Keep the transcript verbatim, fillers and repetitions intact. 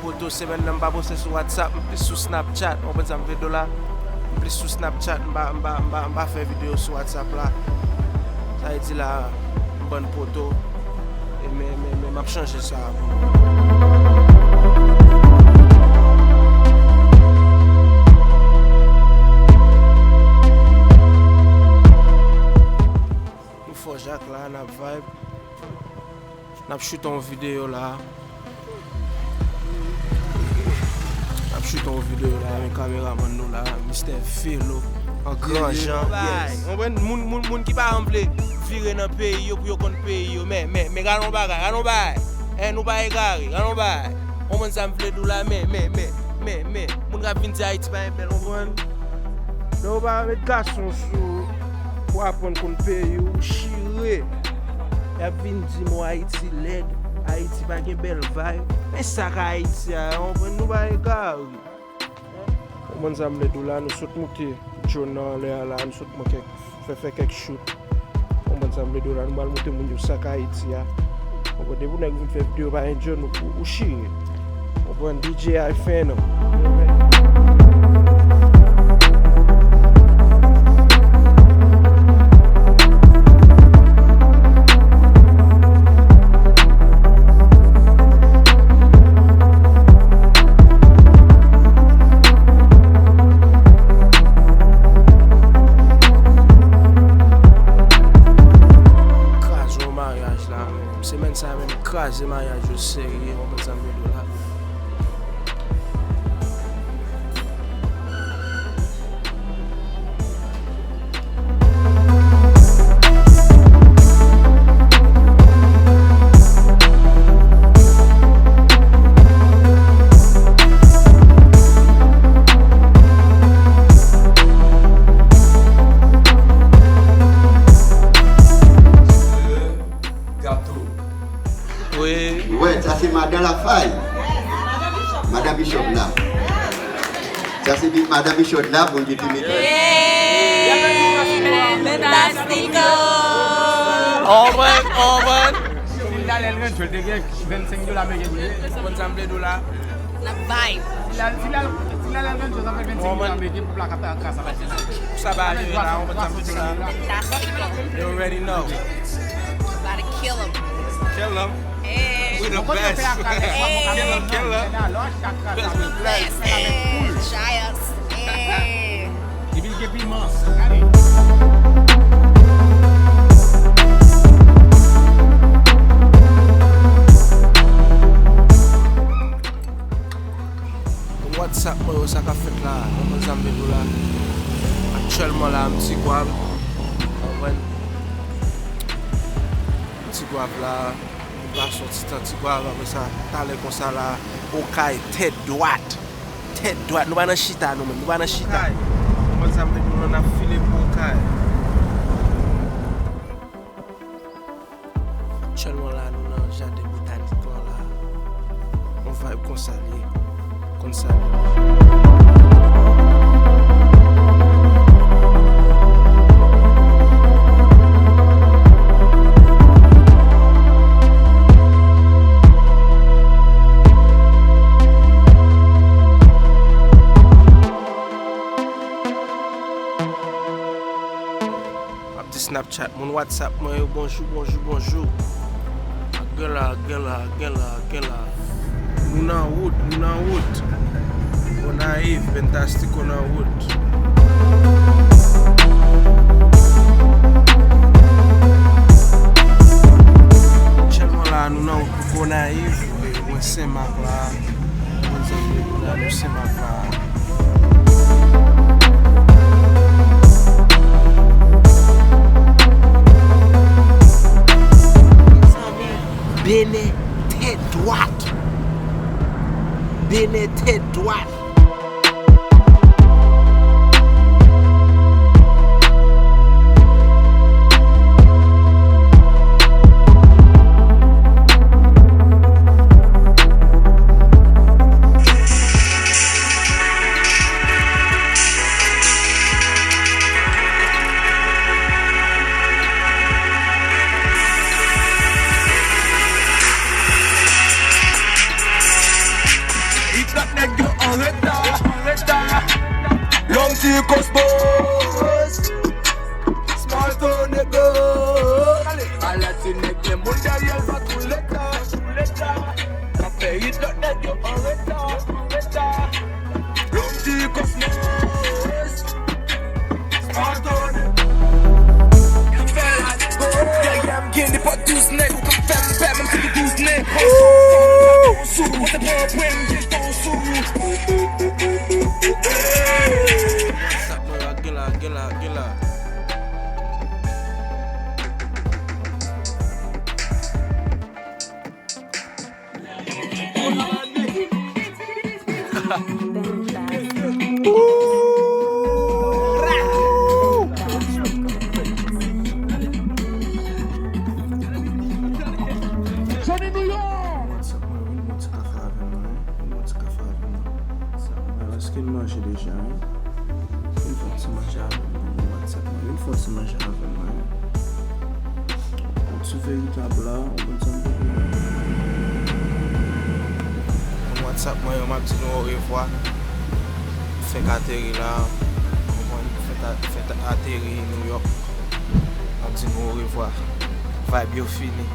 Foto semèn nan m pa poste sou WhatsApp, m plis sou Snapchat. Ou konprann sa m vle di w la? M plis sou Snapchat, m pa, m pa, m pa, m pa fè videyo sou WhatsApp la. Sa vle di la, m bann foto. E men, men, men m ap chanje sa pou nou. Nou fò jak la, n ap vibe. N ap choute yon videyo la. N ap choute yon videyo la, men kameramann nou la, mistè Velo, an gran jan. Yes. Ou konprann? Moun, moun, moun ki pa janm vle vire nan peyi yo pou yo konn peyi yo. Men, men, men, gade yon bagay, gade yon bagay. Eh, nou pa egare, gade yon bagay. Ou konprann sa m vle di w la, men, men, men, men, men, moun k ap vin di Ayiti pa gen bèl, ou konprann? Lè w pa met gason sou ou, pou aprann konn peyi w, chire. Y ap vin di m, o, Ayiti lèd, Ayiti pa gen bèl vibe. Men sa k Ayiti a, ou konprann, nou pa egare. Ou konprann sa m vle di w la, nou sot moute drone nan anlè a la, nou sot pran kèk, fè, fè kèk shoot. Ou konprann sa m vle di w la, nou pral montre moun yo sa k Ayiti a. Ou konprann, depi w nèg vin fè videyo pa enjoy, ou, ou, ou chire. Ou konprann, D J a fè non. Kraze yon maryaj la, men. Semèn sa a, men, m kraze maryaj yo serye, ou konprann sa m vle di w la. Gato. Wi. Wi, sa se madan Lafay. Madan Bishop la. Sa se bi-, madan Bishop la pou l di ti mete. Fantastico! Omen, omen. Si l ta lè l rent, l te gen vennsenk dola mete pou li. Konn sa m vle di w la. N ap vibe. Si l al, si l al, si l al rent, sa fè vennsenk dola mete pou plak ap kras ap pase. Sa ba yo la, ou konn sa m di la. Fantastico. You already know. About to kill him. Kill him. Hey. We the best. Hey. Kill him, kill him. Best with bless. Hey. Giants. Hey. Epi l gen piman. Gade. Moun WhatsApp mwen yo, sa k ap fèt la? Ou konprann sa m vle di w la. Aktyèlman la, m Tigwav. Ou konprann? M Tigwav la, m pase yon ti tan Tigwav, apre sa, talè konsa la, Okay, tèt dwat. Tèt dwat. Nou pa nan chita, nou menm. Nou pa nan chita. Okay. Ou konprann sa m vle di w la, n ap file pou Okay. Aktyèlman la, nou nan jaden botanik lan la. Yon vibe konsa l ye. Konsa l ye. M ap di Snapchat, moun WhatsApp mwen yo, bonjou, bonjou, bonjou. Gen la, gen la, gen la, gen la. Nou nan wout, nou nan wout. Gonayiv, Fantastico nan wout. Aktyèlman la, nou nan wout pou Gonayiv. Mwen Senmak la. Mwen Senmak la. Benen tèt dwat. Benen tèt dwat. Lòt nèg yo an reta, an reta. Lòm ti Cosmos. Smart on the go. Ala ti nèg gen moun dèyè l pa tou leta, tou leta. N ap fè hit lòt nèg yo an reta, an reta. Lòm ti Cosmos. Dèyè m gen nenpòt douz nèg, ou ka fè m pè, menm si gen douz nèg. Sou, ou te pran pwen, m gen tan sou. Sa mwen la, gen la, gen la, gen la. Johnny New York! What's up, man? Vin bon ti kafe avè mwen, vin bon ti kafe avè mwen. Èske n manje deja, hein? Vin fè ti manje avè mwen, vin WhatsApp mwen, vin fè ti manje avè mwen. Yon ti veritab la, ou konn sa m vle di. Moun WhatsApp mwen yo, m ap di nou orevwa. Fenk ateri la, ou konprann, fenk a-, fenk ateri New York. M ap di nou orevwa. Vibe yo fini.